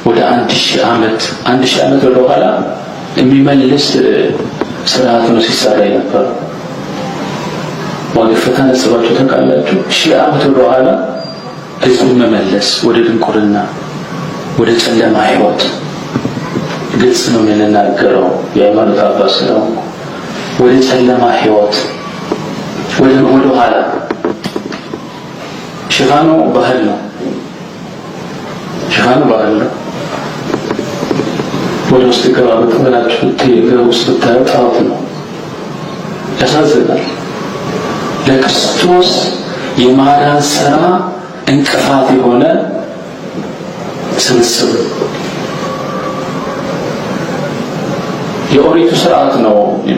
ወደ 1000 ዓመት፣ 1000 ዓመት ወደኋላ የሚመልስ ስርዓት ነው ሲሰራ የነበረው። ዋቄፈታ ነጽባችሁ ታውቃላችሁ? 1000 ዓመት ወደኋላ ህዝብን መመለስ፣ ወደ ድንቁርና፣ ወደ ጨለማ ህይወት። ግልጽ ነው የምንናገረው፣ የሃይማኖት አባት ስለሆንኩ። ወደ ጨለማ ህይወት ወደ ኋላ። ሽፋኑ ባህል ነው። ሽፋኑ ባህል ነው። ወደ ውስጥ ገባ ብላችሁ ውስጥ ብታዩ ጣዖት ነው። ያሳዝናል። ለክርስቶስ የማዳን ስራ እንቅፋት የሆነ ስብስብ የኦሪቱ ስርዓት ነው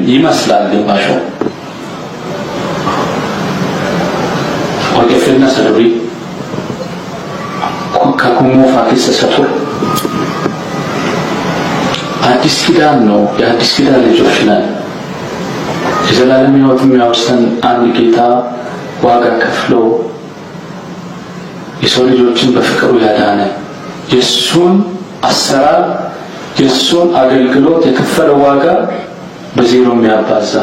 ይመስላል። ግማሹ ዋቄፍና ሰዱሪ ከኩሞ ፋኪስ ሰቱር አዲስ ኪዳን ነው። የአዲስ ኪዳን ልጆች ነን። የዘላለም ሕይወት የሚያወርሰን አንድ ጌታ ዋጋ ከፍሎ የሰው ልጆችን በፍቅሩ ያዳነ፣ የእሱን አሰራር፣ የእሱን አገልግሎት የከፈለው ዋጋ በዜሮ የሚያባዛ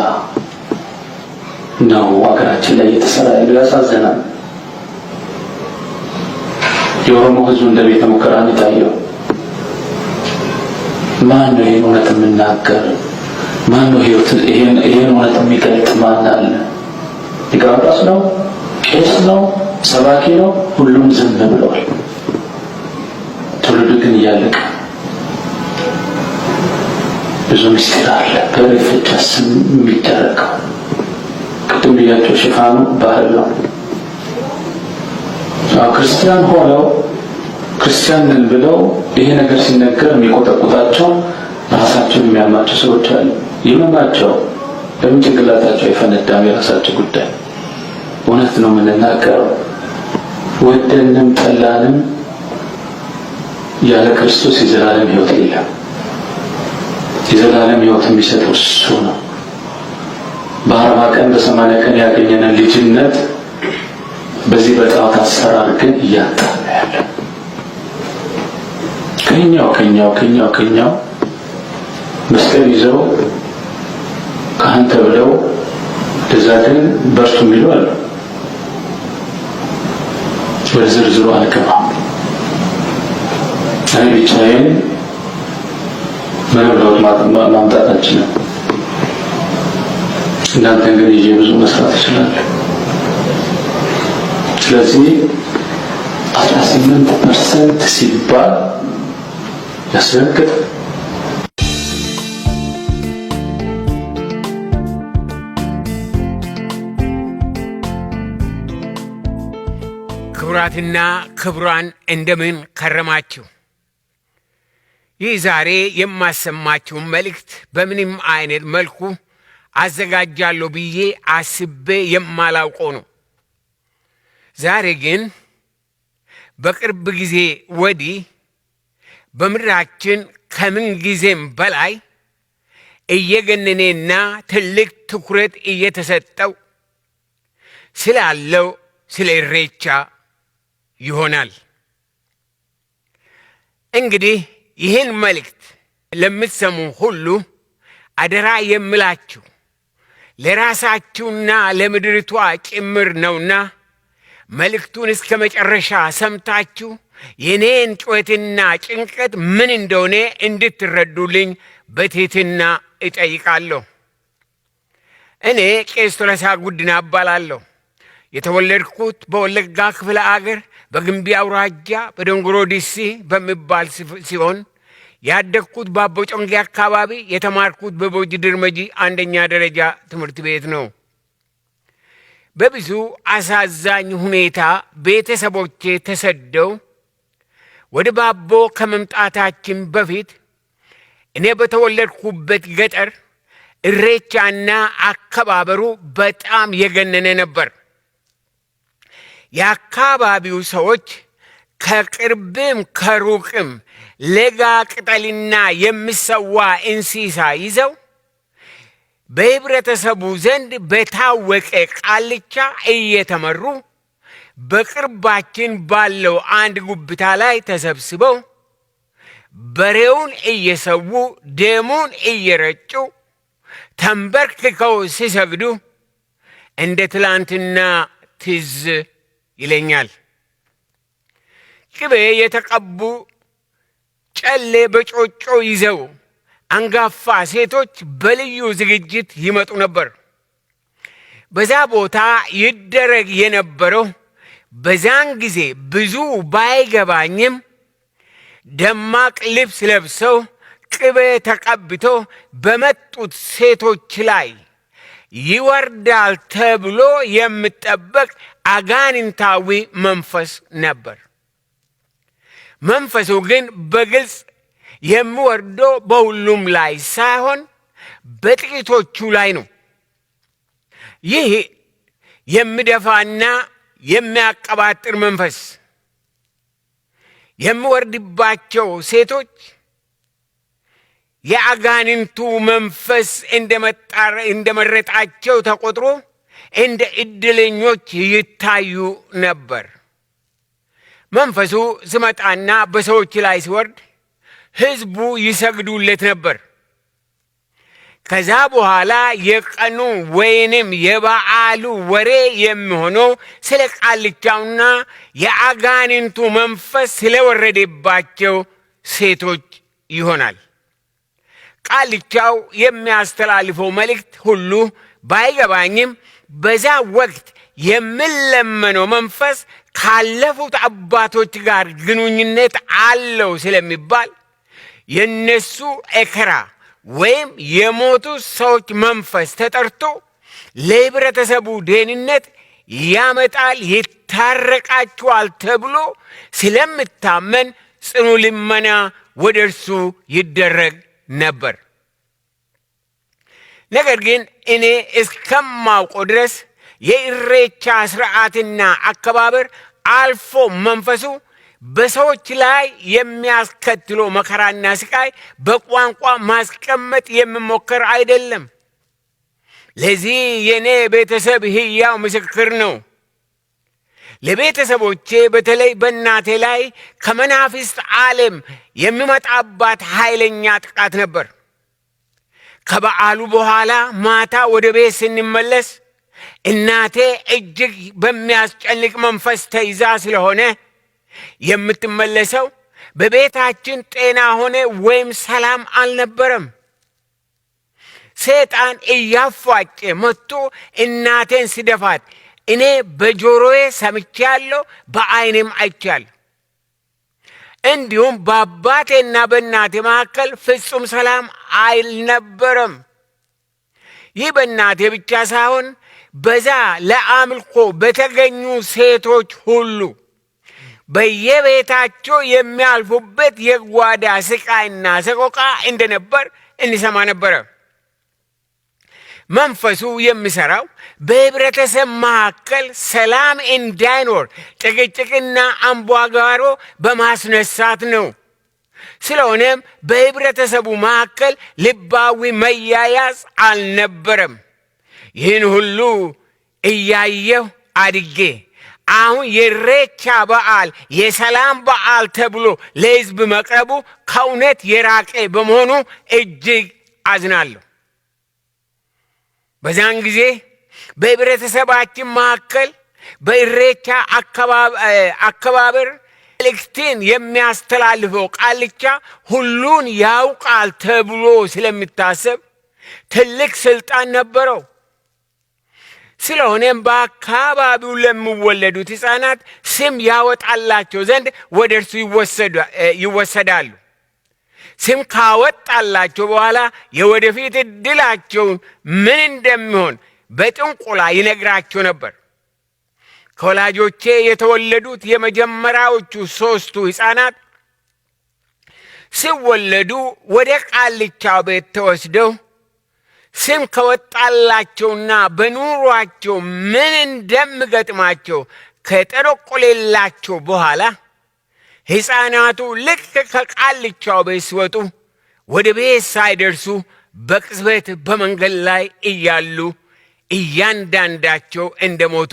ነው። ሀገራችን ላይ እየተሰራ ያለው ያሳዝናል። የኦሮሞ ሕዝብ እንደ ቤተ ሙከራ ነው የታየው። ማን ነው ይሄን እውነት የሚናገር? ማን ነው ይሄን እውነት የሚገልጥ? ማን አለ? ሊቀ ጳጳስ ነው? ቄስ ነው? ሰባኪ ነው? ሁሉም ዝም ብለዋል። ትውልዱ ግን እያለቀ። ብዙ ምስጢር አለ በኢሬቻ ስም የሚደረገው። ቅድም ብያቸው ሽፋኑ ባህል ነው። ክርስቲያን ሆነው፣ ክርስቲያን ነን ብለው ይሄ ነገር ሲነገር የሚቆጠቁጣቸው፣ ራሳቸውን የሚያማቸው ሰዎች አሉ። ይመማቸው፣ ለምን ጭንቅላታቸው አይፈነዳም? የራሳቸው ጉዳይ። እውነት ነው የምንናገረው። ወደንም ጠላንም ያለ ክርስቶስ የዘላለም ሕይወት የለም። የዘላለም ሕይወት የሚሰጠው እሱ ነው። በ40 ቀን፣ በ80 ቀን ያገኘንን ልጅነት በዚህ በጣዖት አሰራር ግን እያጣን ነው ያለ። ከኛው ከኛው ከኛው ከኛው መስቀል ይዘው ካህን ተብለው ለዛ ግን በርቱ የሚሉ አሉ። ወደ ዝርዝሩ አልገባም። እኔ ብቻዬን ምንም ለውጥ ማምጣት አልችልም። እናንተን ግን ይዤ ብዙ መስራት እችላለሁ። ስለዚህ 18% ሲባል ያስደነግጣል። ክቡራትና ክቡራን፣ እንደምን ከረማችሁ? ይህ ዛሬ የማሰማችውን መልእክት በምንም አይነት መልኩ አዘጋጃለሁ ብዬ አስቤ የማላውቀው ነው። ዛሬ ግን በቅርብ ጊዜ ወዲህ በምድራችን ከምን ጊዜም በላይ እየገነኔና ትልቅ ትኩረት እየተሰጠው ስላለው ስለ ኢሬቻ ይሆናል። እንግዲህ ይህን መልእክት ለምትሰሙ ሁሉ አደራ የምላችሁ ለራሳችሁና ለምድሪቷ ጭምር ነውና መልእክቱን እስከ መጨረሻ ሰምታችሁ የኔን ጩኸትና ጭንቀት ምን እንደሆነ እንድትረዱልኝ በትህትና እጠይቃለሁ። እኔ ቄስ ቶለሳ ጉዲና እባላለሁ። የተወለድኩት በወለጋ ክፍለ አገር በግንቢ አውራጃ በደንጎሮ ዲሲ በሚባል ሲሆን ያደግኩት በአቦ ጮንጌ አካባቢ፣ የተማርኩት በቦጂ ድርመጂ አንደኛ ደረጃ ትምህርት ቤት ነው። በብዙ አሳዛኝ ሁኔታ ቤተሰቦቼ ተሰደው ወደ ባቦ ከመምጣታችን በፊት እኔ በተወለድኩበት ገጠር እሬቻና አከባበሩ በጣም የገነነ ነበር። የአካባቢው ሰዎች ከቅርብም ከሩቅም ለጋ ቅጠልና የሚሰዋ እንስሳ ይዘው በህብረተሰቡ ዘንድ በታወቀ ቃልቻ እየተመሩ በቅርባችን ባለው አንድ ጉብታ ላይ ተሰብስበው በሬውን እየሰዉ ደሙን እየረጩ ተንበርክከው ሲሰግዱ እንደ ትላንትና ትዝ ይለኛል። ቅቤ የተቀቡ፣ ጨሌ በጮጮ ይዘው አንጋፋ ሴቶች በልዩ ዝግጅት ይመጡ ነበር። በዛ ቦታ ይደረግ የነበረው በዛን ጊዜ ብዙ ባይገባኝም ደማቅ ልብስ ለብሰው ቅቤ ተቀብቶ በመጡት ሴቶች ላይ ይወርዳል ተብሎ የሚጠበቅ አጋንንታዊ መንፈስ ነበር። መንፈሱ ግን በግልጽ የሚወርደው በሁሉም ላይ ሳይሆን በጥቂቶቹ ላይ ነው። ይህ የሚደፋና የሚያቀባጥር መንፈስ የሚወርድባቸው ሴቶች የአጋንንቱ መንፈስ እንደመረጣቸው ተቆጥሮ እንደ ዕድለኞች ይታዩ ነበር። መንፈሱ ሲመጣና በሰዎች ላይ ሲወርድ ሕዝቡ ይሰግዱለት ነበር። ከዛ በኋላ የቀኑ ወይንም የበዓሉ ወሬ የሚሆነው ስለ ቃልቻውና የአጋንንቱ መንፈስ ስለወረደባቸው ሴቶች ይሆናል። ቃልቻው የሚያስተላልፈው መልእክት ሁሉ ባይገባኝም በዛ ወቅት የሚለመነው መንፈስ ካለፉት አባቶች ጋር ግንኙነት አለው ስለሚባል የነሱ ኤከራ ወይም የሞቱ ሰዎች መንፈስ ተጠርቶ ለህብረተሰቡ ደህንነት ያመጣል፣ ይታረቃቸዋል ተብሎ ስለምታመን ጽኑ ልመና ወደ እርሱ ይደረግ ነበር። ነገር ግን እኔ እስከማውቀው ድረስ የኢሬቻ ስርዓትና አከባበር አልፎ መንፈሱ በሰዎች ላይ የሚያስከትለው መከራና ስቃይ በቋንቋ ማስቀመጥ የሚሞከር አይደለም። ለዚህ የእኔ ቤተሰብ ሕያው ምስክር ነው። ለቤተሰቦቼ በተለይ በእናቴ ላይ ከመናፍስት ዓለም የሚመጣባት ኃይለኛ ጥቃት ነበር። ከበዓሉ በኋላ ማታ ወደ ቤት ስንመለስ እናቴ እጅግ በሚያስጨንቅ መንፈስ ተይዛ ስለሆነ የምትመለሰው በቤታችን ጤና ሆነ ወይም ሰላም አልነበረም። ሰይጣን እያፏጨ መጥቶ እናቴን ሲደፋት እኔ በጆሮዬ ሰምቻለሁ፣ በዓይኔም አይቻለሁ። እንዲሁም በአባቴና በእናቴ መካከል ፍጹም ሰላም አልነበረም። ይህ በእናቴ ብቻ ሳይሆን በዛ ለአምልኮ በተገኙ ሴቶች ሁሉ በየቤታቸው የሚያልፉበት የጓዳ ስቃይና ሰቆቃ እንደነበር እንሰማ ነበረ። መንፈሱ የሚሰራው በህብረተሰብ መካከል ሰላም እንዳይኖር ጭቅጭቅና አምባጓሮ በማስነሳት ነው። ስለሆነም በህብረተሰቡ መካከል ልባዊ መያያዝ አልነበረም። ይህን ሁሉ እያየሁ አድጌ አሁን የኢሬቻ በዓል የሰላም በዓል ተብሎ ለሕዝብ መቅረቡ ከእውነት የራቀ በመሆኑ እጅግ አዝናለሁ። በዛን ጊዜ በህብረተሰባችን መካከል በኢሬቻ አከባበር መልእክትን የሚያስተላልፈው ቃልቻ ሁሉን ያውቃል ተብሎ ስለሚታሰብ ትልቅ ስልጣን ነበረው። ስለሆነም በአካባቢው ለሚወለዱት ሕፃናት ስም ያወጣላቸው ዘንድ ወደ እርሱ ይወሰዳሉ። ስም ካወጣላቸው በኋላ የወደፊት ዕድላቸውን ምን እንደሚሆን በጥንቆላ ይነግራቸው ነበር። ከወላጆቼ የተወለዱት የመጀመሪያዎቹ 3ቱ ሕፃናት ሲወለዱ ወደ ቃልቻው ቤት ተወስደው ስም ከወጣላቸውና በኑሯቸው ምን እንደሚገጥማቸው ከጠረቆሌላቸው በኋላ ሕፃናቱ ልክ ከቃልቻው ቤት ሲወጡ ወደ ቤት ሳይደርሱ በቅጽበት በመንገድ ላይ እያሉ እያንዳንዳቸው እንደሞቱ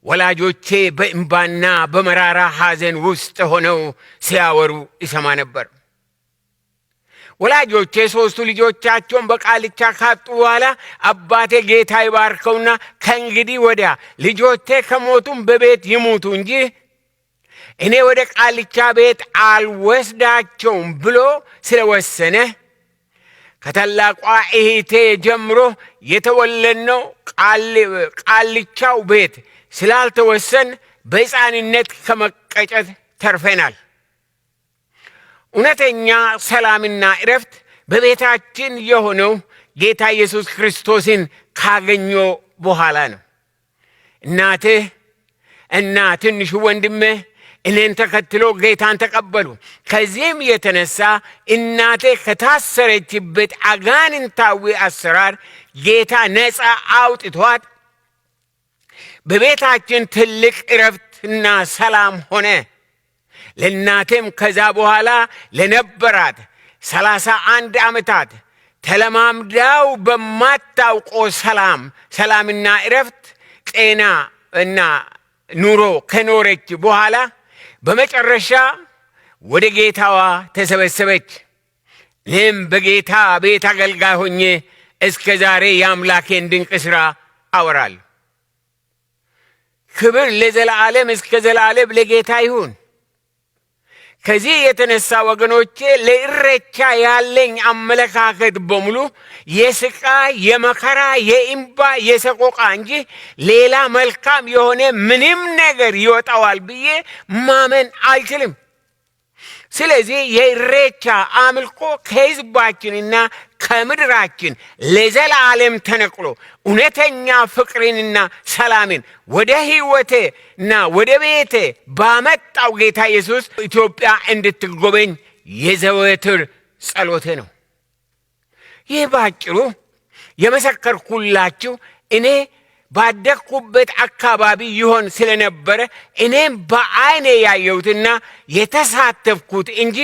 ወላጆቼ በእንባና በመራራ ሐዘን ውስጥ ሆነው ሲያወሩ ይሰማ ነበር። ወላጆቼ 3ቱ ልጆቻቸውን በቃልቻ ካጡ በኋላ አባቴ ጌታ ይባርከውና ከእንግዲህ ወዲያ ልጆቼ ከሞቱም በቤት ይሙቱ እንጂ እኔ ወደ ቃልቻ ቤት አልወስዳቸውም ብሎ ስለወሰነ ከታላቋ እህቴ ጀምሮ የተወለድነው ቃልቻው ቤት ስላልተወሰን በሕፃንነት ከመቀጨት ተርፈናል። እውነተኛ ሰላምና እረፍት በቤታችን የሆነው ጌታ ኢየሱስ ክርስቶስን ካገኘ በኋላ ነው። እናትህ እና ትንሹ ወንድምህ እኔን ተከትሎ ጌታን ተቀበሉ። ከዚህም የተነሳ እናቴ ከታሰረችበት አጋንንታዊ አሰራር ጌታ ነፃ አውጥቷት በቤታችን ትልቅ እረፍትና ሰላም ሆነ። ለእናቴም ከዛ በኋላ ለነበራት 31 ዓመታት ተለማምዳው በማታውቆ ሰላምና እረፍት፣ ጤና እና ኑሮ ከኖረች በኋላ በመጨረሻ ወደ ጌታዋ ተሰበሰበች። እኔም በጌታ ቤት አገልጋይ ሆኜ እስከ ዛሬ የአምላኬን ድንቅ ሥራ አወራለሁ። ክብር ለዘላለም እስከ ዘላለም ለጌታ ይሁን። ከዚህ የተነሳ ወገኖቼ ለኢሬቻ ያለኝ አመለካከት በሙሉ የስቃይ፣ የመከራ፣ የእምባ፣ የሰቆቃ እንጂ ሌላ መልካም የሆነ ምንም ነገር ይወጣዋል ብዬ ማመን አልችልም። ስለዚህ የኢሬቻ አምልኮ ከሕዝባችንና ከምድራችን ለዘላለም ተነቅሎ እውነተኛ ፍቅርንና ሰላምን ወደ ሕይወቴና ወደ ቤቴ ባመጣው ጌታ ኢየሱስ ኢትዮጵያ እንድትጎበኝ የዘወትር ጸሎቴ ነው። ይህ ባጭሩ የመሰከርኩላችሁ እኔ ባደግኩበት አካባቢ ይሆን ስለነበረ እኔም በዓይኔ ያየሁትና የተሳተፍኩት እንጂ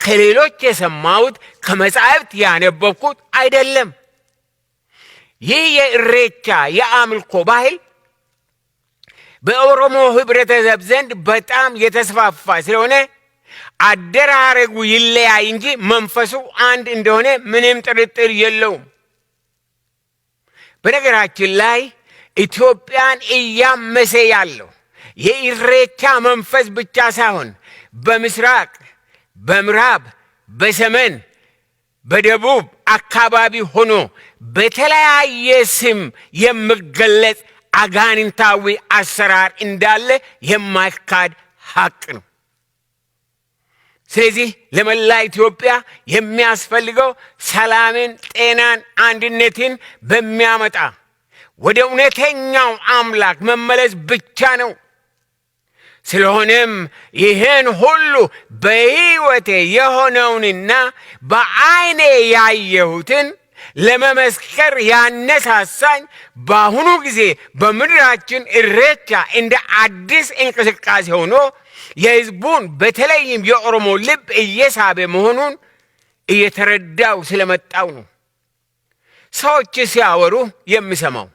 ከሌሎች የሰማሁት ከመጻሕፍት ያነበብኩት አይደለም። ይህ የኢሬቻ የአምልኮ ባህል በኦሮሞ ሕብረተሰብ ዘንድ በጣም የተስፋፋ ስለሆነ አደራረጉ ይለያይ እንጂ መንፈሱ አንድ እንደሆነ ምንም ጥርጥር የለውም። በነገራችን ላይ ኢትዮጵያን እያመሰ ያለው የኢሬቻ መንፈስ ብቻ ሳይሆን በምስራቅ፣ በምዕራብ፣ በሰሜን፣ በደቡብ አካባቢ ሆኖ በተለያየ ስም የሚገለጽ አጋንንታዊ አሰራር እንዳለ የማይካድ ሐቅ ነው። ስለዚህ ለመላ ኢትዮጵያ የሚያስፈልገው ሰላምን፣ ጤናን፣ አንድነትን በሚያመጣ ወደ እውነተኛው አምላክ መመለስ ብቻ ነው። ስለሆነም ይህን ሁሉ በሕይወቴ የሆነውንና በዓይኔ ያየሁትን ለመመስከር ያነሳሳኝ በአሁኑ ጊዜ በምድራችን ኢሬቻ እንደ አዲስ እንቅስቃሴ ሆኖ የሕዝቡን በተለይም የኦሮሞ ልብ እየሳበ መሆኑን እየተረዳው ስለመጣው ነው። ሰዎች ሲያወሩ የምሰማው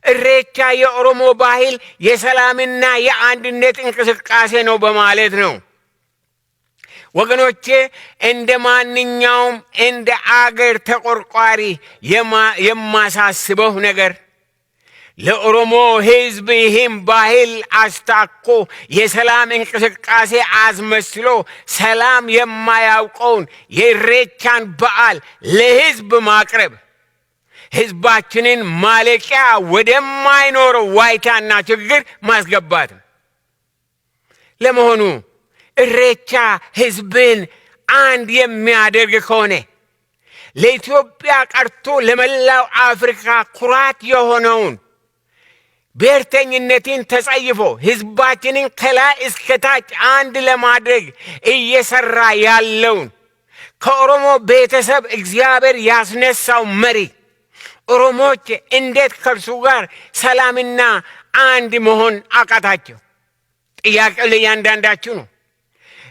ኢሬቻ የኦሮሞ ባህል የሰላምና የአንድነት እንቅስቃሴ ነው በማለት ነው። ወገኖቼ እንደ ማንኛውም እንደ አገር ተቆርቋሪ የማሳስበው ነገር ለኦሮሞ ሕዝብ ይህም ባህል አስታኮ የሰላም እንቅስቃሴ አስመስሎ ሰላም የማያውቀውን የኢሬቻን በዓል ለሕዝብ ማቅረብ ሕዝባችንን ማለቂያ ወደማይኖረው ዋይታና ችግር ማስገባት ነው። ለመሆኑ ኢሬቻ ሕዝብን አንድ የሚያደርግ ከሆነ ለኢትዮጵያ ቀርቶ ለመላው አፍሪካ ኩራት የሆነውን ብሔርተኝነትን ተጸይፎ ሕዝባችንን ከላይ እስከ ታች አንድ ለማድረግ እየሰራ ያለውን ከኦሮሞ ቤተሰብ እግዚአብሔር ያስነሳው መሪ ኦሮሞዎች እንዴት ከእርሱ ጋር ሰላምና አንድ መሆን አቃታቸው? ጥያቄው ለእያንዳንዳችሁ ነው።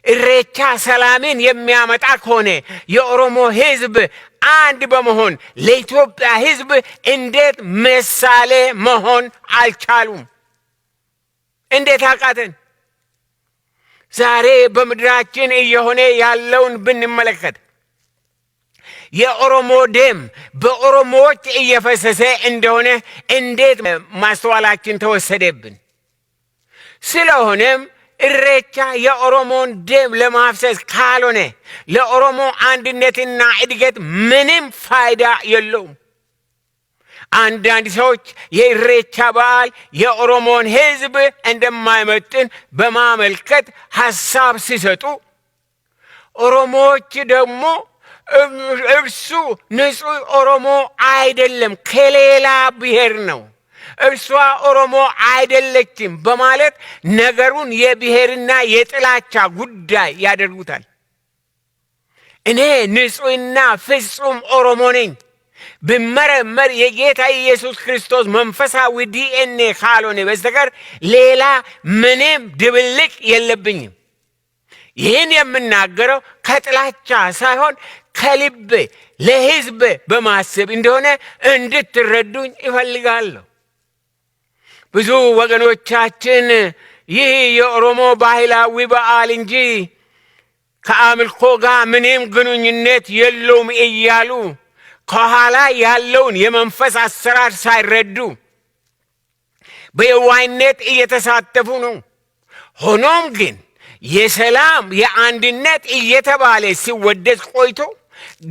ኢሬቻ ሰላምን የሚያመጣ ከሆነ የኦሮሞ ሕዝብ አንድ በመሆን ለኢትዮጵያ ሕዝብ እንዴት ምሳሌ መሆን አልቻሉም? እንዴት አቃተን? ዛሬ በምድራችን እየሆነ ያለውን ብንመለከት የኦሮሞ ደም በኦሮሞዎች እየፈሰሰ እንደሆነ እንዴት ማስተዋላችን ተወሰደብን? ስለሆነም እሬቻ የኦሮሞን ደም ለማፍሰስ ካልሆነ ለኦሮሞ አንድነትና እድገት ምንም ፋይዳ የለውም። አንዳንድ ሰዎች የኢሬቻ በዓል የኦሮሞን ሕዝብ እንደማይመጥን በማመልከት ሐሳብ ሲሰጡ፣ ኦሮሞዎች ደግሞ እርሱ ንጹሕ ኦሮሞ አይደለም፣ ከሌላ ብሔር ነው፣ እርሷ ኦሮሞ አይደለችም በማለት ነገሩን የብሔርና የጥላቻ ጉዳይ ያደርጉታል። እኔ ንጹሕና ፍጹም ኦሮሞ ነኝ። ብመረመር የጌታ ኢየሱስ ክርስቶስ መንፈሳዊ ዲኤንኤ ካልሆነ በስተቀር ሌላ ምንም ድብልቅ የለብኝም። ይህን የምናገረው ከጥላቻ ሳይሆን ከልብ ለሕዝብ በማሰብ እንደሆነ እንድትረዱኝ እፈልጋለሁ። ብዙ ወገኖቻችን ይህ የኦሮሞ ባህላዊ በዓል እንጂ ከአምልኮ ጋር ምንም ግንኙነት የለውም እያሉ ከኋላ ያለውን የመንፈስ አሰራር ሳይረዱ በየዋህነት እየተሳተፉ ነው። ሆኖም ግን የሰላም የአንድነት እየተባለ ሲወደስ ቆይቶ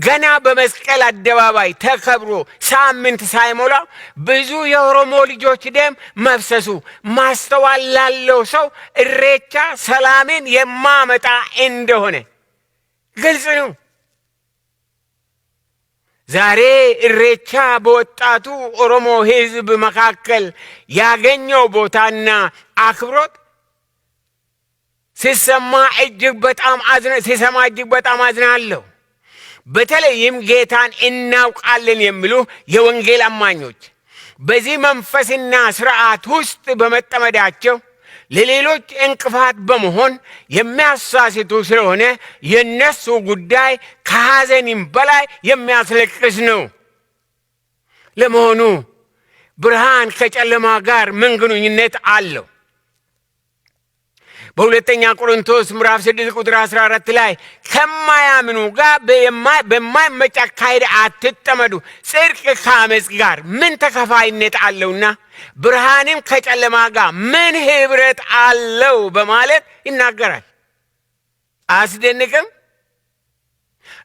ገና በመስቀል አደባባይ ተከብሮ ሳምንት ሳይሞላ ብዙ የኦሮሞ ልጆች ደም መፍሰሱ ማስተዋል ላለው ሰው እሬቻ ሰላምን የማመጣ እንደሆነ ግልጽ ነው። ዛሬ እሬቻ በወጣቱ ኦሮሞ ሕዝብ መካከል ያገኘው ቦታና አክብሮት ሲሰማ እጅግ በጣም አዝናለሁ። በተለይም ጌታን እናውቃለን የሚሉ የወንጌል አማኞች በዚህ መንፈስና ስርዓት ውስጥ በመጠመዳቸው ለሌሎች እንቅፋት በመሆን የሚያሳስቱ ስለሆነ የነሱ ጉዳይ ከሐዘንም በላይ የሚያስለቅስ ነው። ለመሆኑ ብርሃን ከጨለማ ጋር ምን ግንኙነት አለው? በሁለተኛ ቆሮንቶስ ምዕራፍ 6 ቁጥር 14 ላይ ከማያምኑ ጋር በማይመች አካሄድ አትጠመዱ፣ ጽድቅ ከአመፅ ጋር ምን ተከፋይነት አለውና ብርሃንም ከጨለማ ጋር ምን ኅብረት አለው በማለት ይናገራል። አያስደንቅም?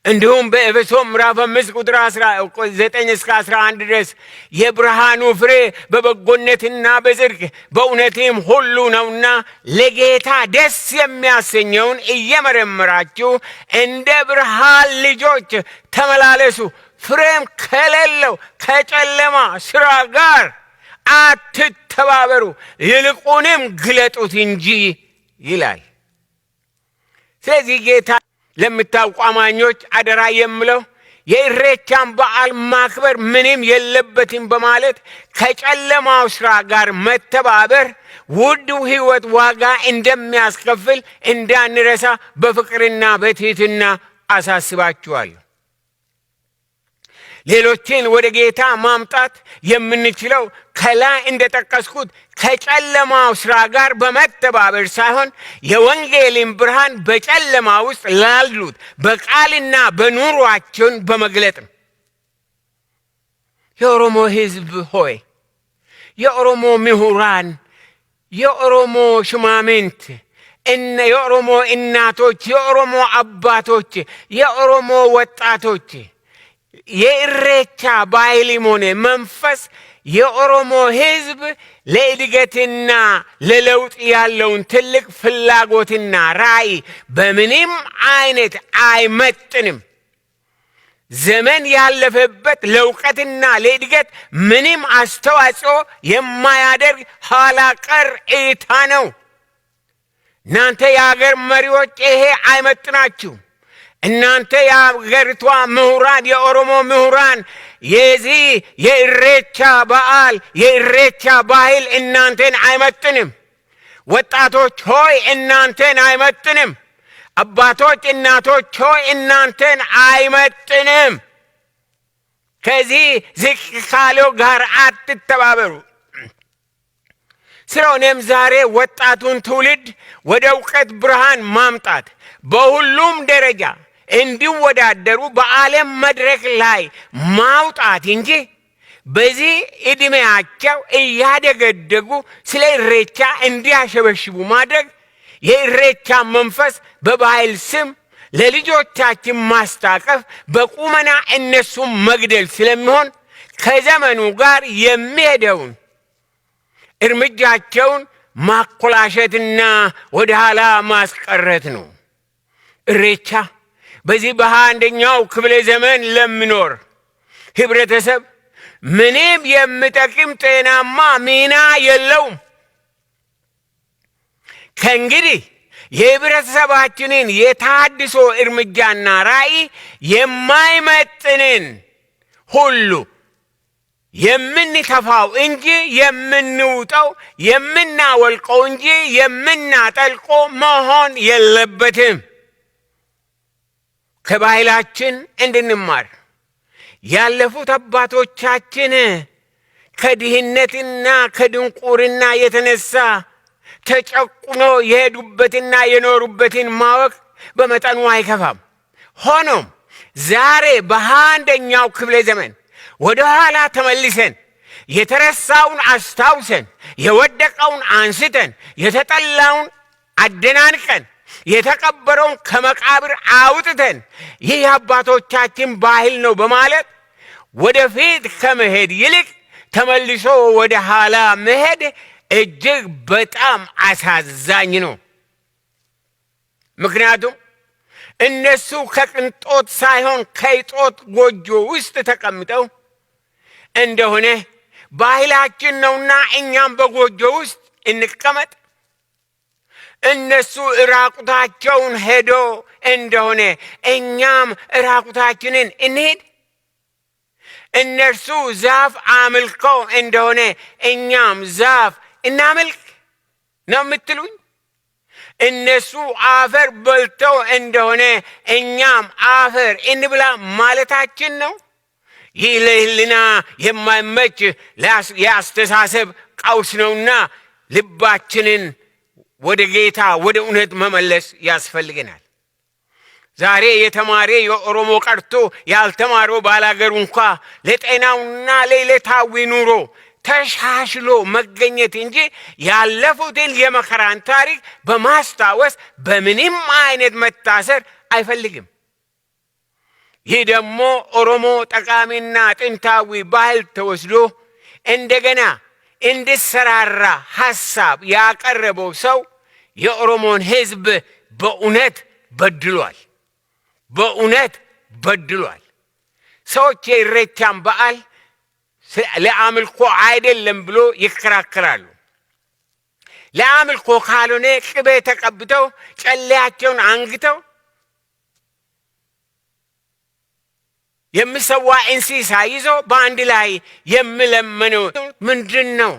እንዲሁም በኤፌሶን ምዕራፍ 5 ቁጥር 9 እስከ 11 ድረስ የብርሃኑ ፍሬ በበጎነትና በጽድቅ በእውነትም ሁሉ ነውና ለጌታ ደስ የሚያሰኘውን እየመረመራችሁ እንደ ብርሃን ልጆች ተመላለሱ፣ ፍሬም ከሌለው ከጨለማ ሥራ ጋር አትተባበሩ፣ ይልቁንም ግለጡት እንጂ ይላል። ስለዚህ ጌታ ለምታውቁ አማኞች አደራ የምለው የኢሬቻን በዓል ማክበር ምንም የለበትም በማለት ከጨለማው ሥራ ጋር መተባበር ውድ ሕይወት ዋጋ እንደሚያስከፍል እንዳንረሳ በፍቅርና በትህትና አሳስባችኋለሁ። ሌሎችን ወደ ጌታ ማምጣት የምንችለው ከላይ እንደጠቀስኩት ከጨለማው ሥራ ጋር በመተባበር ሳይሆን የወንጌልን ብርሃን በጨለማ ውስጥ ላሉት በቃልና በኑሯችን በመግለጥ ነው። የኦሮሞ ሕዝብ ሆይ፣ የኦሮሞ ምሁራን፣ የኦሮሞ ሹማምንት፣ የኦሮሞ እናቶች፣ የኦሮሞ አባቶች፣ የኦሮሞ ወጣቶች፣ የኢሬቻ ባህልም ሆነ መንፈስ የኦሮሞ ሕዝብ ለእድገትና ለለውጥ ያለውን ትልቅ ፍላጎትና ራዕይ በምንም አይነት አይመጥንም። ዘመን ያለፈበት፣ ለእውቀትና ለእድገት ምንም አስተዋጽኦ የማያደርግ ኋላ ቀር እይታ ነው። እናንተ የአገር መሪዎች ይሄ አይመጥናችሁም። እናንተ የአገሪቷ ምሁራን፣ የኦሮሞ ምሁራን፣ የዚህ የኢሬቻ በዓል የኢሬቻ ባህል እናንተን አይመጥንም። ወጣቶች ሆይ እናንተን አይመጥንም። አባቶች፣ እናቶች ሆይ እናንተን አይመጥንም። ከዚህ ዝቅ ካለው ጋር አትተባበሩ። ስለሆነም ዛሬ ወጣቱን ትውልድ ወደ እውቀት ብርሃን ማምጣት በሁሉም ደረጃ እንዲወዳደሩ በዓለም መድረክ ላይ ማውጣት እንጂ በዚህ ዕድሜያቸው እያደገደጉ ስለ ኢሬቻ እንዲያሸበሽቡ ማድረግ የኢሬቻ መንፈስ በባህል ስም ለልጆቻችን ማስታቀፍ በቁመና እነሱን መግደል ስለሚሆን ከዘመኑ ጋር የሚሄደውን እርምጃቸውን ማኮላሸትና ወደ ኋላ ማስቀረት ነው። ኢሬቻ በዚህ በ21ኛው ክፍለ ዘመን ለሚኖር ህብረተሰብ ምንም የሚጠቅም ጤናማ ሚና የለውም። ከእንግዲህ የህብረተሰባችንን የተሃድሶ እርምጃና ራዕይ የማይመጥንን ሁሉ የምንተፋው እንጂ የምንውጠው፣ የምናወልቀው እንጂ የምናጠልቀው መሆን የለበትም። ከባህላችን እንድንማር ያለፉት አባቶቻችን ከድህነትና ከድንቁርና የተነሳ ተጨቁኖ የሄዱበትና የኖሩበትን ማወቅ በመጠኑ አይከፋም። ሆኖም ዛሬ በ21ኛው ክፍለ ዘመን ወደ ኋላ ተመልሰን የተረሳውን አስታውሰን፣ የወደቀውን አንስተን፣ የተጠላውን አደናንቀን፣ የተቀበረውን ከመቃብር አውጥተን ይህ የአባቶቻችን ባህል ነው በማለት ወደፊት ከመሄድ ይልቅ ተመልሶ ወደ ኋላ መሄድ እጅግ በጣም አሳዛኝ ነው። ምክንያቱም እነሱ ከቅንጦት ሳይሆን ከይጦት ጎጆ ውስጥ ተቀምጠው እንደሆነ ባህላችን ነውና እኛም በጎጆ ውስጥ እንቀመጥ፣ እነሱ እራቁታቸውን ሄዶ እንደሆነ እኛም እራቁታችንን እንሂድ፣ እነርሱ ዛፍ አምልከው እንደሆነ እኛም ዛፍ እናምልክ ነው የምትሉኝ? እነሱ አፈር በልተው እንደሆነ እኛም አፈር እንብላ ማለታችን ነው? ይህ ለሕሊና የማይመች የአስተሳሰብ ቀውስ ነውና ልባችንን ወደ ጌታ ወደ እውነት መመለስ ያስፈልገናል። ዛሬ የተማረ የኦሮሞ ቀርቶ ያልተማረው ባላገሩ እንኳ ለጤናውና ለዕለታዊ ኑሮ ተሻሽሎ መገኘት እንጂ ያለፉትን የመከራን ታሪክ በማስታወስ በምንም አይነት መታሰር አይፈልግም። ይህ ደግሞ ኦሮሞ ጠቃሚና ጥንታዊ ባህል ተወስዶ እንደገና እንዲሰራራ ሐሳብ ያቀረበው ሰው የኦሮሞን ሕዝብ በእውነት በድሏል። በእውነት በድሏል። ሰዎች የኢሬቻን በዓል ለአምልኮ አይደለም ብሎ ይከራከራሉ። ለአምልኮ ካልሆነ ቅቤ ተቀብተው ጨሌያቸውን አንግተው የሚሰዋ እንስሳ ይዞ በአንድ ላይ የሚለምነው ምንድን ነው?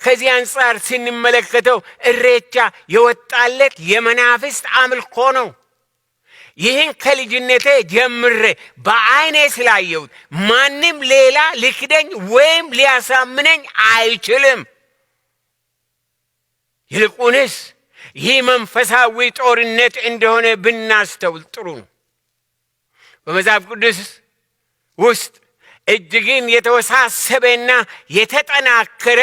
ከዚህ አንጻር ስንመለከተው ኢሬቻ የወጣለት የመናፍስት አምልኮ ነው። ይህን ከልጅነቴ ጀምሬ በዓይኔ ስላየሁት ማንም ሌላ ሊክደኝ ወይም ሊያሳምነኝ አይችልም። ይልቁንስ ይህ መንፈሳዊ ጦርነት እንደሆነ ብናስተውል ጥሩ ነው። በመጽሐፍ ቅዱስ ውስጥ እጅግን የተወሳሰበና የተጠናከረ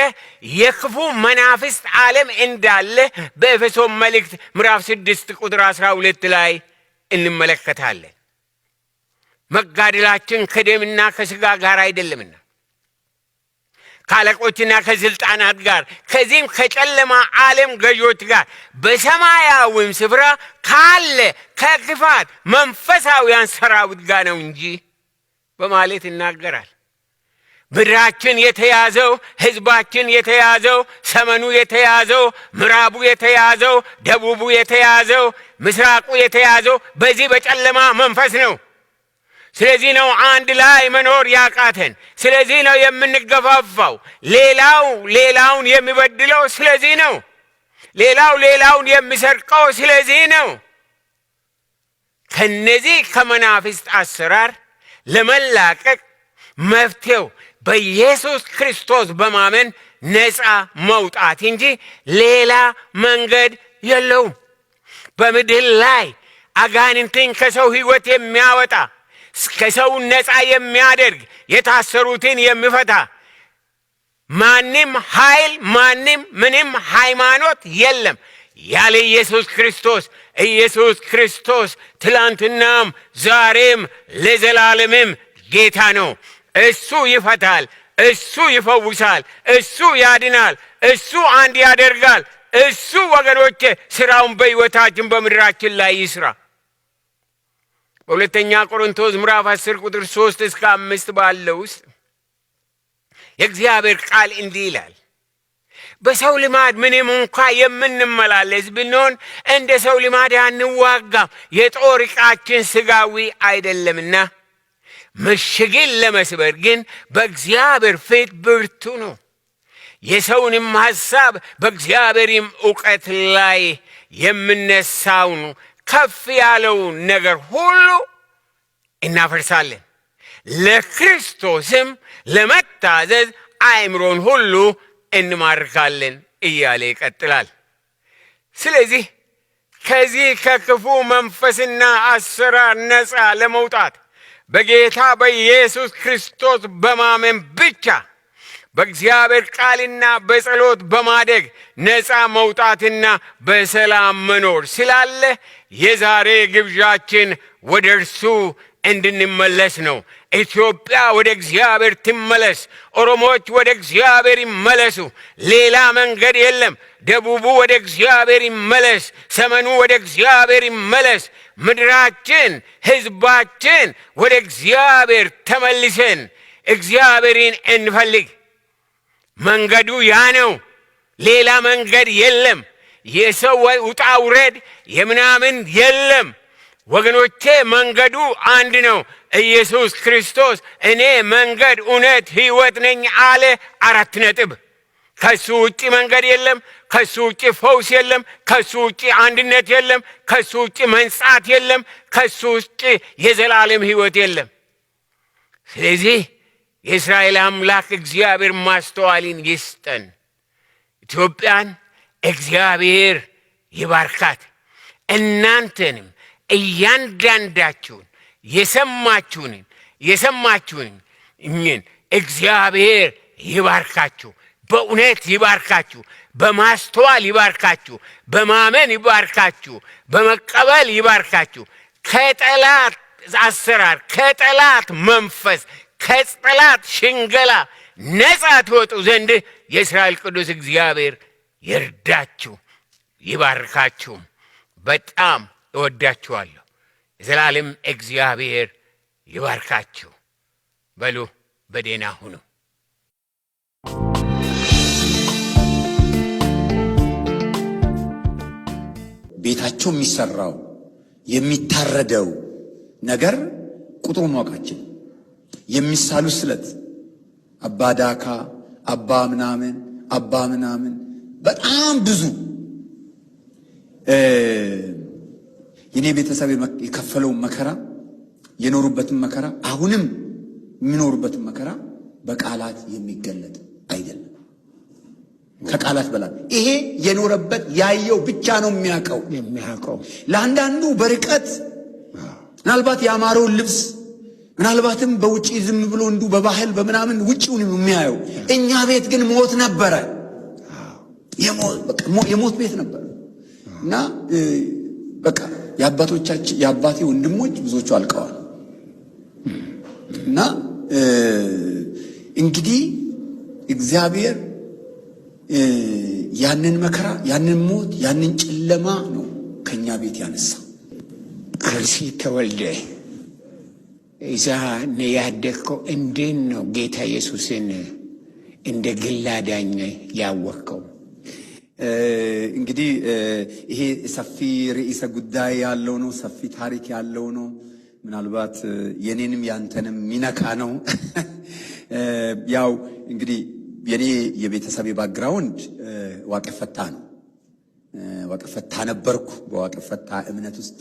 የክፉ መናፍስት ዓለም እንዳለ በኤፌሶን መልእክት ምዕራፍ 6 ቁጥር 12 ላይ እንመለከታለን። መጋደላችን ከደምና ከሥጋ ጋር አይደለምና ከአለቆችና ከስልጣናት ጋር፣ ከዚህም ከጨለማ ዓለም ገዦች ጋር፣ በሰማያዊም ስፍራ ካለ ከክፋት መንፈሳዊያን ሰራዊት ጋር ነው እንጂ በማለት ይናገራል። ምድራችን የተያዘው፣ ሕዝባችን የተያዘው፣ ሰሜኑ የተያዘው፣ ምዕራቡ የተያዘው፣ ደቡቡ የተያዘው፣ ምስራቁ የተያዘው በዚህ በጨለማ መንፈስ ነው። ስለዚህ ነው አንድ ላይ መኖር ያቃተን። ስለዚህ ነው የምንገፋፋው። ሌላው ሌላውን የሚበድለው ስለዚህ ነው። ሌላው ሌላውን የሚሰርቀው ስለዚህ ነው። ከነዚህ ከመናፍስት አሰራር ለመላቀቅ መፍትሄው በኢየሱስ ክርስቶስ በማመን ነፃ መውጣት እንጂ ሌላ መንገድ የለውም። በምድር ላይ አጋንንትን ከሰው ሕይወት የሚያወጣ፣ ከሰው ነፃ የሚያደርግ፣ የታሰሩትን የሚፈታ ማንም ኃይል፣ ማንም ምንም ሃይማኖት የለም ያለ ኢየሱስ ክርስቶስ። ኢየሱስ ክርስቶስ ትላንትናም ዛሬም ለዘላለምም ጌታ ነው። እሱ ይፈታል፣ እሱ ይፈውሳል፣ እሱ ያድናል፣ እሱ አንድ ያደርጋል። እሱ ወገኖቼ ስራውን በሕይወታችን በምድራችን ላይ ይስራ። በሁለተኛ ቆሮንቶስ ምዕራፍ 10 ቁጥር 3 እስከ 5 ባለው ውስጥ የእግዚአብሔር ቃል እንዲህ ይላል። በሰው ልማድ ምንም እንኳ የምንመላለስ ብንሆን እንደ ሰው ልማድ አንዋጋም፣ የጦር ዕቃችን ሥጋዊ አይደለምና ምሽግን ለመስበር ግን በእግዚአብሔር ፊት ብርቱ ነው። የሰውንም ሐሳብ በእግዚአብሔርም እውቀት ላይ የምነሳውን ከፍ ያለውን ነገር ሁሉ እናፈርሳለን፣ ለክርስቶስም ለመታዘዝ አእምሮን ሁሉ እንማርካለን እያለ ይቀጥላል። ስለዚህ ከዚህ ከክፉ መንፈስና አሰራር ነፃ ለመውጣት በጌታ በኢየሱስ ክርስቶስ በማመን ብቻ፣ በእግዚአብሔር ቃልና በጸሎት በማደግ ነፃ መውጣትና በሰላም መኖር ስላለ የዛሬ ግብዣችን ወደ እርሱ እንድንመለስ ነው። ኢትዮጵያ ወደ እግዚአብሔር ትመለስ። ኦሮሞዎች ወደ እግዚአብሔር ይመለሱ። ሌላ መንገድ የለም። ደቡቡ ወደ እግዚአብሔር ይመለስ። ሰሜኑ ወደ እግዚአብሔር ይመለስ። ምድራችን፣ ሕዝባችን ወደ እግዚአብሔር ተመልሰን እግዚአብሔርን እንፈልግ። መንገዱ ያ ነው። ሌላ መንገድ የለም። የሰው ውጣ ውረድ የምናምን የለም። ወገኖቼ መንገዱ አንድ ነው። ኢየሱስ ክርስቶስ እኔ መንገድ፣ እውነት፣ ሕይወት ነኝ አለ። አራት ነጥብ። ከሱ ውጭ መንገድ የለም። ከሱ ውጭ ፈውስ የለም። ከሱ ውጭ አንድነት የለም። ከሱ ውጭ መንጻት የለም። ከሱ ውጭ የዘላለም ሕይወት የለም። ስለዚህ የእስራኤል አምላክ እግዚአብሔር ማስተዋልን ይስጠን። ኢትዮጵያን እግዚአብሔር ይባርካት። እናንተንም እያንዳንዳችሁን የሰማችሁን እኝን እግዚአብሔር ይባርካችሁ። በእውነት ይባርካችሁ። በማስተዋል ይባርካችሁ። በማመን ይባርካችሁ። በመቀበል ይባርካችሁ። ከጠላት አሰራር፣ ከጠላት መንፈስ፣ ከጠላት ሽንገላ ነፃ ትወጡ ዘንድ የእስራኤል ቅዱስ እግዚአብሔር ይርዳችሁ፣ ይባርካችሁም። በጣም እወዳችኋለሁ። የዘላለም እግዚአብሔር ይባርካችሁ። በሉ በደህና ሁኑ። ቤታቸው የሚሰራው የሚታረደው ነገር ቁጥሩ ማወቃችን፣ የሚሳሉ ስለት አባ ዳካ፣ አባ ምናምን፣ አባ ምናምን በጣም ብዙ። የኔ ቤተሰብ የከፈለውን መከራ፣ የኖሩበትን መከራ፣ አሁንም የሚኖሩበትን መከራ በቃላት የሚገለጥ አይደለም። ከቃላት በላይ ይሄ የኖረበት ያየው ብቻ ነው የሚያውቀው። የሚያውቀው። ለአንዳንዱ በርቀት ምናልባት ያማረውን ልብስ፣ ምናልባትም በውጪ ዝም ብሎ እንዱ በባህል በምናምን ውጪውን የሚያየው፣ እኛ ቤት ግን ሞት ነበረ። የሞት ቤት ነበር እና በቃ የአባቶቻችን፣ የአባቴ ወንድሞች ብዙዎቹ አልቀዋል። እና እንግዲህ እግዚአብሔር ያንን መከራ፣ ያንን ሞት፣ ያንን ጨለማ ነው ከኛ ቤት ያነሳ። አርሲ ተወልደ እዛ ነው ያደግከው። እንዴት ነው ጌታ ኢየሱስን እንደ ግል አዳኝ ያወቅከው? እንግዲህ ይሄ ሰፊ ርዕሰ ጉዳይ ያለው ነው። ሰፊ ታሪክ ያለው ነው። ምናልባት የኔንም ያንተንም ሚነካ ነው። ያው እንግዲህ የኔ የቤተሰቤ background ዋቄፈታ ነው። ዋቄፈታ ነበርኩ። በዋቄፈታ እምነት ውስጥ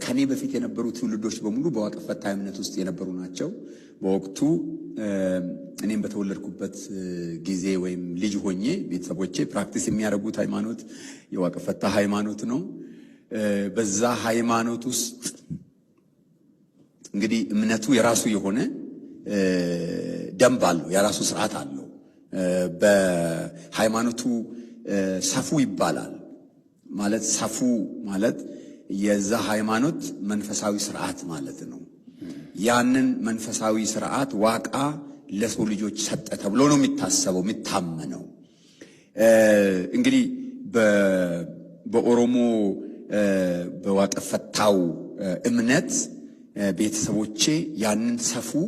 ከኔ በፊት የነበሩ ትውልዶች በሙሉ በዋቄፈታ እምነት ውስጥ የነበሩ ናቸው። በወቅቱ እኔም በተወለድኩበት ጊዜ ወይም ልጅ ሆኜ ቤተሰቦቼ practice የሚያደርጉት ሃይማኖት የዋቄፈታ ሃይማኖት ነው። በዛ ሃይማኖት ውስጥ እንግዲህ እምነቱ የራሱ የሆነ ደንብ አለው፣ የራሱ ስርዓት አለው። በሃይማኖቱ safuu ይባላል። ማለት safuu ማለት የዛ ሃይማኖት መንፈሳዊ ስርዓት ማለት ነው። ያንን መንፈሳዊ ስርዓት ዋቃ ለሰው ልጆች ሰጠ ተብሎ ነው የሚታሰበው የሚታመነው። እንግዲህ በኦሮሞ በዋቀፈታው እምነት ቤተሰቦቼ ያንን safuu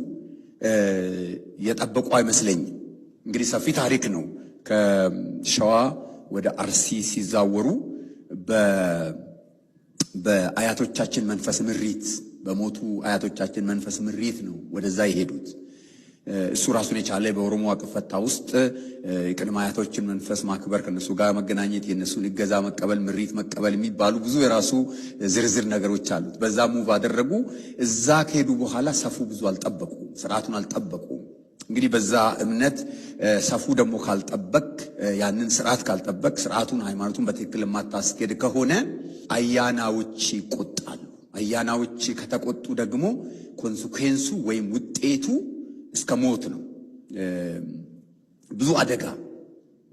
የጠበቁ አይመስለኝም። እንግዲህ ሰፊ ታሪክ ነው። ከሸዋ ወደ አርሲ ሲዛወሩ በአያቶቻችን መንፈስ ምሪት፣ በሞቱ አያቶቻችን መንፈስ ምሪት ነው ወደዛ የሄዱት። እሱ ራሱን የቻለ በኦሮሞ ዋቅፈታ ውስጥ የቅድመ አያቶችን መንፈስ ማክበር፣ ከነሱ ጋር መገናኘት፣ የነሱን እገዛ መቀበል፣ ምሪት መቀበል የሚባሉ ብዙ የራሱ ዝርዝር ነገሮች አሉት። በዛ move አደረጉ። እዛ ከሄዱ በኋላ safuu ብዙ አልጠበቁ፣ ስርዓቱን አልጠበቁ። እንግዲህ በዛ እምነት safuu ደግሞ ካልጠበቅ፣ ያንን ስርዓት ካልጠበቅ፣ ስርዓቱን ሃይማኖቱን በትክክል የማታስኬድ ከሆነ አያናዎች ይቆጣሉ። አያናዎች ከተቆጡ ደግሞ consequence ኡ ወይም ውጤቱ እስከ ሞት ነው። ብዙ አደጋ፣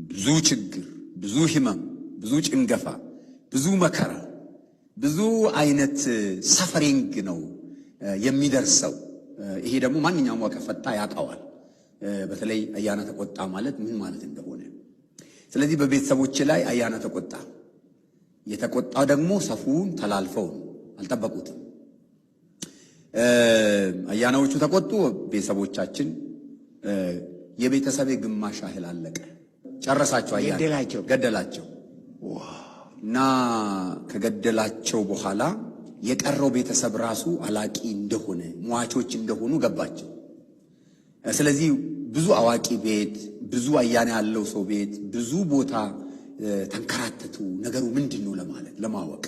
ብዙ ችግር፣ ብዙ ህመም፣ ብዙ ጭንገፋ፣ ብዙ መከራ፣ ብዙ አይነት suffering ነው የሚደርሰው። ይሄ ደግሞ ማንኛውም ዋቀፈታ ያውቀዋል። በተለይ አያና ተቆጣ ማለት ምን ማለት እንደሆነ። ስለዚህ በቤተሰቦች ላይ አያና ተቆጣ። የተቆጣው ደግሞ safuu ን ተላልፈው ነው፣ አልጠበቁትም። አያናዎቹ ተቆጡ። ቤተሰቦቻችን የቤተሰቤ ግማሽ ያህል አለቀ። ጨረሳቸው። አያና ገደላቸው። ገደላቸው እና ከገደላቸው በኋላ የቀረው ቤተሰብ ራሱ አላቂ እንደሆነ፣ ሟቾች እንደሆኑ ገባቸው። ስለዚህ ብዙ አዋቂ ቤት፣ ብዙ አያና ያለው ሰው ቤት፣ ብዙ ቦታ ተንከራተቱ። ነገሩ ምንድን ነው ለማለት፣ ለማወቅ፣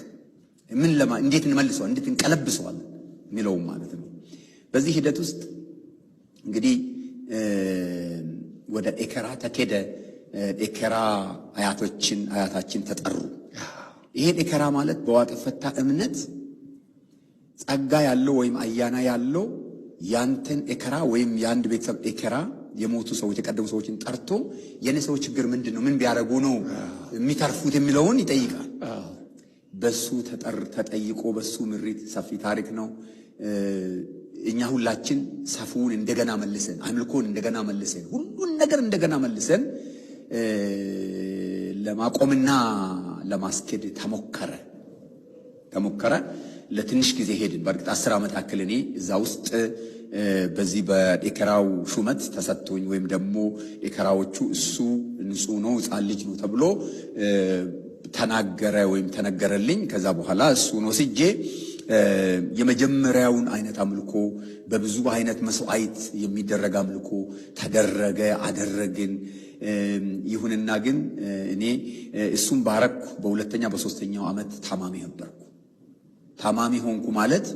ምን ለማ እንዴት እንመልሰዋል፣ እንዴት እንቀለብሰዋለን የሚለውም ማለት ነው። በዚህ ሂደት ውስጥ እንግዲህ ወደ ኤከራ ተኬደ። ኤከራ አያቶችን አያታችን ተጠሩ። ይሄ ኤከራ ማለት በዋቅፈታ እምነት ጸጋ ያለው ወይም አያና ያለው ያንተን ኤከራ ወይም የአንድ ቤተሰብ ኤከራ የሞቱ ሰዎች፣ የቀደሙ ሰዎችን ጠርቶ የኔ ሰዎች ችግር ምንድን ነው፣ ምን ቢያደርጉ ነው የሚተርፉት የሚለውን ይጠይቃል። በሱ ተጠይቆ በሱ ምሪት፣ ሰፊ ታሪክ ነው። እኛ ሁላችን safuu ን እንደገና መልሰን፣ አምልኮን እንደገና መልሰን፣ ሁሉን ነገር እንደገና መልሰን ለማቆምና ለማስኬድ ተሞከረ ተሞከረ። ለትንሽ ጊዜ ሄድን። በእርግጥ 10 ዓመት ያክል እኔ እዛ ውስጥ በዚህ በኤከራው ሹመት ተሰጥቶኝ ወይም ደግሞ ኤከራዎቹ እሱ ንጹሕ ነው፣ ሕፃን ልጅ ነው ተብሎ ተናገረ ወይም ተነገረልኝ። ከዛ በኋላ እሱን ወስጄ የመጀመሪያውን አይነት አምልኮ፣ በብዙ አይነት መስዋዕት የሚደረግ አምልኮ ተደረገ፣ አደረግን። ይሁንና ግን እኔ እሱን ባረኩ በሁለተኛ በሶስተኛው ዓመት ታማሚ ነበርኩ። ታማሚ ሆንኩ ማለት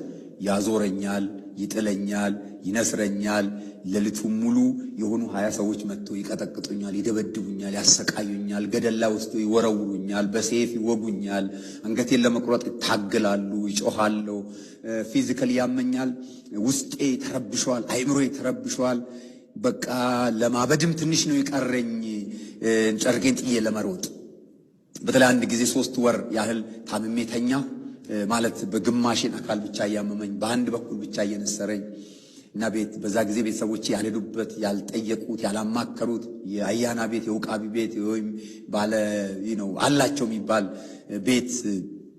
ያዞረኛል፣ ይጥለኛል፣ ይነስረኛል። ሌሊቱን ሙሉ የሆኑ 20 ሰዎች መጥተው ይቀጠቅጡኛል፣ ይደበድቡኛል፣ ያሰቃዩኛል፣ ገደል ላይ ወስደው ይወረውሩኛል፣ በሰይፍ ይወጉኛል፣ አንገቴን ለመቁረጥ ይታገላሉ፣ ይጮኻለሁ። Physically ያመኛል፣ ውስጤ ተረብሿል፣ አይምሮዬ ተረብሿል። በቃ ለማበድም ትንሽ ነው የቀረኝ ጨርቄን ጥዬ ለመሮጥ። በተለይ አንድ ጊዜ 3 ወር ያህል ታምሜ ተኛሁ። ማለት በግማሽን አካል ብቻ እያመመኝ፣ በአንድ በኩል ብቻ እየነሰረኝ እና ቤት በዛ ጊዜ ቤተሰቦቼ ያልሄዱበት፣ ያልጠየቁት፣ ያላማከሩት የአያና ቤት፣ የውቃቢ ቤት ወይም ባለ ነው አላቸው የሚባል ቤት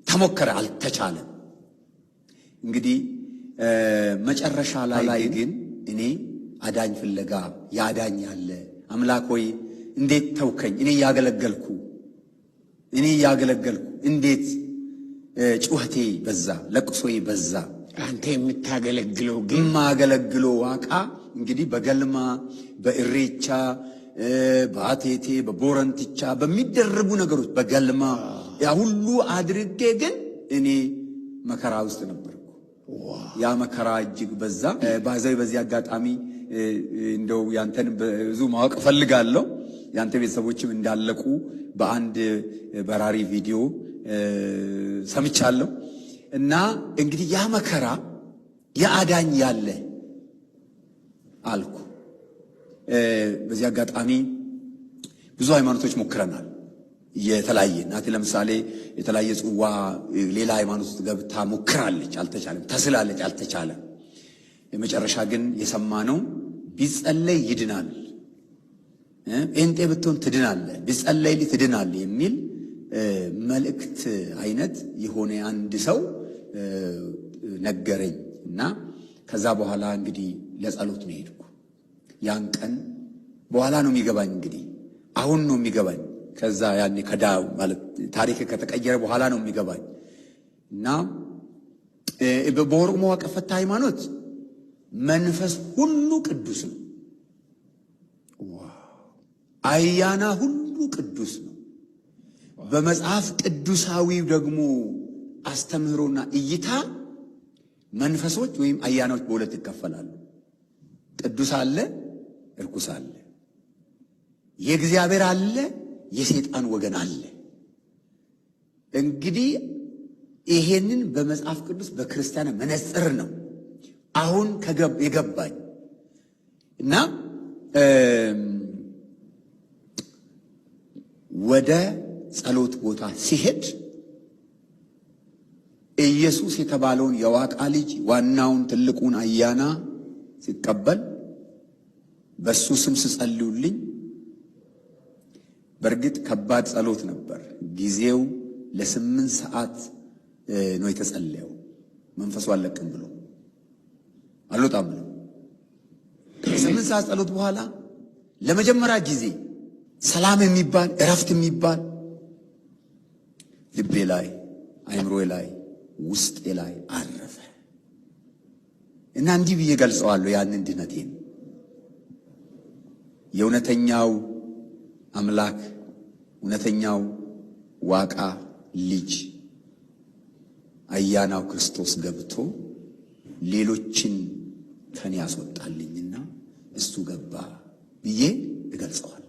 ተሞከረ፣ አልተቻለም። እንግዲህ መጨረሻ ላይ ግን እኔ አዳኝ ፍለጋ ያዳኝ ያለ አምላክ ሆይ እንዴት ተውከኝ? እኔ እያገለገልኩ እንዴት ጩኸቴ በዛ፣ ለቅሶዬ በዛ። አንተ የምታገለግለው ግን የማገለግለው ዋቃ እንግዲህ በገልማ፣ በእሬቻ፣ በአቴቴ፣ በቦረንትቻ በሚደረጉ ነገሮች በገልማ ያ ሁሉ አድርጌ ግን እኔ መከራ ውስጥ ነበርኩ። ያ መከራ እጅግ በዛ። By the way በዚህ አጋጣሚ እንደው ያንተን ብዙ ማወቅ እፈልጋለሁ። ያንተ ቤተሰቦችም እንዳለቁ በአንድ በራሪ ቪዲዮ ሰምቻለሁ። እና እንግዲህ ያ መከራ የአዳኝ ያለ አልኩ። በዚህ አጋጣሚ ብዙ ሃይማኖቶች ሞክረናል። የተለያየ እናቴ ለምሳሌ የተለያየ ጽዋ ሌላ ሃይማኖት ውስጥ ገብታ ሞክራለች፣ አልተቻለም። ተስላለች፣ አልተቻለም። የመጨረሻ ግን የሰማነው ቢጸለይ ይድናል፣ ጴንጤ ብትሆን ትድናለህ፣ ቢጸለይልህ ትድናለህ የሚል መልእክት አይነት የሆነ አንድ ሰው ነገረኝ። እና ከዛ በኋላ እንግዲህ ለጸሎት ነው የሄድኩ። ያን ቀን በኋላ ነው የሚገባኝ፣ እንግዲህ አሁን ነው የሚገባኝ። ከዛ ያኔ ከዳ ማለት ታሪክ ከተቀየረ በኋላ ነው የሚገባኝ። እና በኦሮሞ ዋቀፈታ ሃይማኖት መንፈስ ሁሉ ቅዱስ ነው። አያና ሁሉ ቅዱስ ነው። በመጽሐፍ ቅዱሳዊው ደግሞ አስተምህሮና እይታ መንፈሶች ወይም አያናዎች በሁለት ይከፈላሉ። ቅዱስ አለ፣ እርኩስ አለ። የእግዚአብሔር አለ፣ የሰይጣን ወገን አለ። እንግዲህ ይሄንን በመጽሐፍ ቅዱስ በክርስቲያን መነጽር ነው አሁን የገባኝ። እና ወደ ጸሎት ቦታ ሲሄድ ኢየሱስ የተባለውን የዋቃ ልጅ ዋናውን ትልቁን አያና ሲቀበል በሱ ስም ስጸልዩልኝ፣ በእርግጥ ከባድ ጸሎት ነበር። ጊዜው ለ8 ሰዓት ነው የተጸለየው። መንፈሱ አለቅም ብሎ፣ አልወጣም ብሎ፣ ከ8 ሰዓት ጸሎት በኋላ ለመጀመሪያ ጊዜ ሰላም የሚባል፣ እረፍት የሚባል ልቤ ላይ፣ አይምሮዬ ላይ፣ ውስጤ ላይ አረፈ። እና እንዲህ ብዬ ገልጸዋለሁ ያንን ድነቴን፦ የእውነተኛው አምላክ፣ እውነተኛው ዋቃ ልጅ አያናው ክርስቶስ ገብቶ ሌሎችን ከኔ ያስወጣልኝና እሱ ገባ ብዬ እገልጸዋለሁ።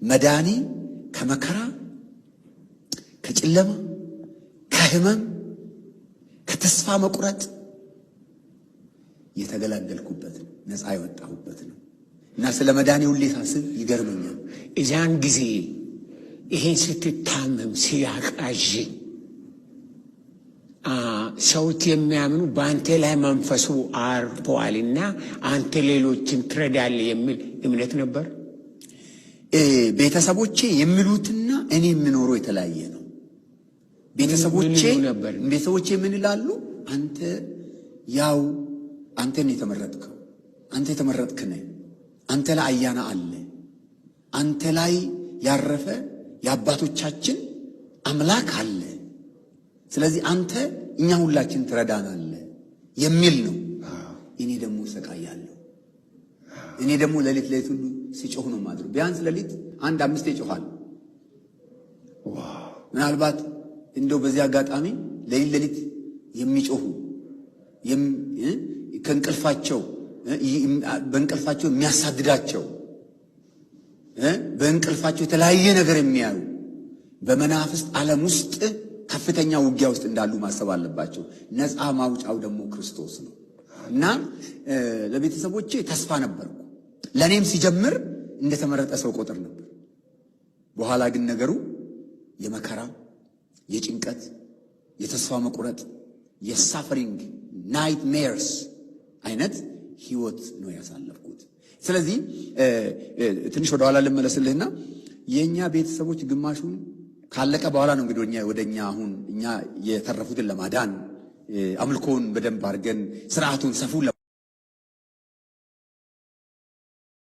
መዳኔ ከመከራ፣ ከጨለማ፣ ከህመም፣ ከተስፋ መቁረጥ የተገላገልኩበት ነው፣ ነፃ የወጣሁበት ነው። እና ስለ መዳኔ ሁሌ ሳስብ ይገርመኛል። እዚያን ጊዜ ይሄን ስትታመም ሲያቃዥ ሰዎች የሚያምኑ በአንተ ላይ መንፈሱ አርፈዋልና አንተ ሌሎችን ትረዳለህ የሚል እምነት ነበር። ቤተሰቦቼ የሚሉትና እኔ የምኖረው የተለያየ ነው። ቤተሰቦቼ ምን ይሉ ነበር? ቤተሰቦቼ ምን ይላሉ? አንተ ያው አንተ ነው የተመረጥከው፣ አንተ የተመረጥክ ነህ። አንተ ላይ አያና አለ፣ አንተ ላይ ያረፈ የአባቶቻችን አምላክ አለ። ስለዚህ አንተ እኛ ሁላችን ትረዳናለህ የሚል ነው። እኔ ደግሞ እሰቃያለሁ። እኔ ደግሞ ሌሊት ሌሊት ሁሉ ሲጮህ ነው ማድረው። ቢያንስ ሌሊት አንድ አምስቴ ይጮኻል። ምናልባት እንደው በዚህ አጋጣሚ ሌሊት ሌሊት የሚጮሁ፣ ከእንቅልፋቸው በእንቅልፋቸው የሚያሳድዳቸው፣ በእንቅልፋቸው የተለያየ ነገር የሚያዩ በመናፍስት ዓለም ውስጥ ከፍተኛ ውጊያ ውስጥ እንዳሉ ማሰብ አለባቸው። ነፃ ማውጫው ደግሞ ክርስቶስ ነው። እና ለቤተሰቦቼ ተስፋ ነበርኩ። ለእኔም ሲጀምር እንደተመረጠ ሰው ቆጥር ነበር። በኋላ ግን ነገሩ የመከራ፣ የጭንቀት፣ የተስፋ መቁረጥ፣ የ suffering nightmares አይነት ህይወት ነው ያሳለፍኩት። ስለዚህ ትንሽ ወደኋላ ልመለስልህና የእኛ ቤተሰቦች ግማሹን ካለቀ በኋላ ነው እንግዲህ ወደ እኛ አሁን እኛ የተረፉትን ለማዳን አምልኮውን በደንብ አድርገን ስርዓቱን ሰፉን